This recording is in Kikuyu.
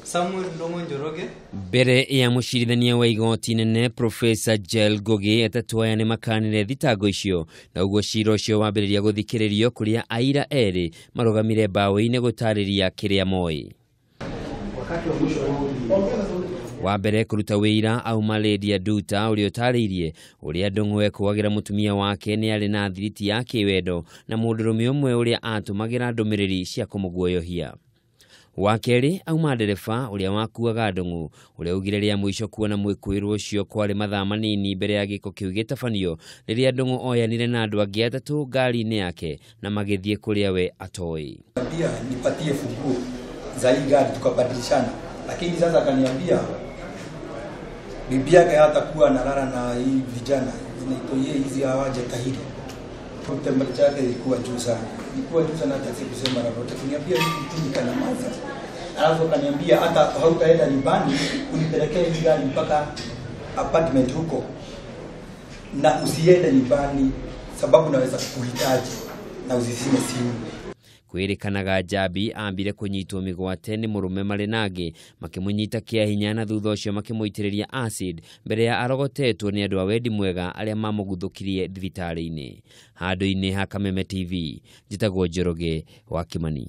Samuel Ndung'u Njoroge. Mbere ya mũcirithania wa igoti nene Profesa Jael Ngugi, atatũ aya nĩ makanire thitango icio, na ũguo cira ũcio wambĩrĩria gũthikĩrĩrio kũrĩa aira erĩ marũgamire mbaũ-inĩ gũtarĩria kĩrĩa moĩ. Wa mbere kũruta wĩira auma Lydia Nduta, ũrĩa ũtarĩirie ũrĩa Ndung'u ekũagĩra mũtumia wake nĩ arĩ na thiriti ya kĩwendo na mũndũrũme ũmwe ũrĩa atũmagĩra ndũmĩrĩri cia kũmũguoyohia. Wa kerĩ auma ndereba ũrĩa wakuaga Ndung'u, ũrĩa augire rĩa mũico kuona mwĩkũĩrwo ũcio kwarĩ mathaa manini mbere ya gĩko kĩu gĩtabanio, rĩrĩa Ndung'u oyanire na andũ angĩ atatũ ngari-inĩ yake na magĩthiĩ kũrĩa we atoĩ. Pia nipatie funguo za hii gari tukabadilishana, lakini sasa akaniambia bibi yake hatakuwa analala na hii vijana zinaitwa yeye hizi hawajatahiri. Temperature yake ilikuwa juu sana, ilikuwa juu sana, hata sikusema lolote. Kuniambia hivi tu nikanyamaza, alafu akaniambia hata hautaenda nyumbani, unipelekee hii gari mpaka apartment huko, na usiende nyumbani sababu naweza kukuhitaji, na usizime simu. Kwĩrĩkanaga Njambi ambire kũnyitwo mĩgwate nĩ mũrũme marĩ nangĩ makĩmũnyita kĩa hinya na thutha ũcio makĩmũitĩrĩria acid mbere ya arogotetwo nĩ andũ a wendi mwega arĩa mamũguthũkirie thibitarĩ-inĩ. Handũ-inĩ ha Kameme TV, njĩtagwo Njoroge wa Kimani.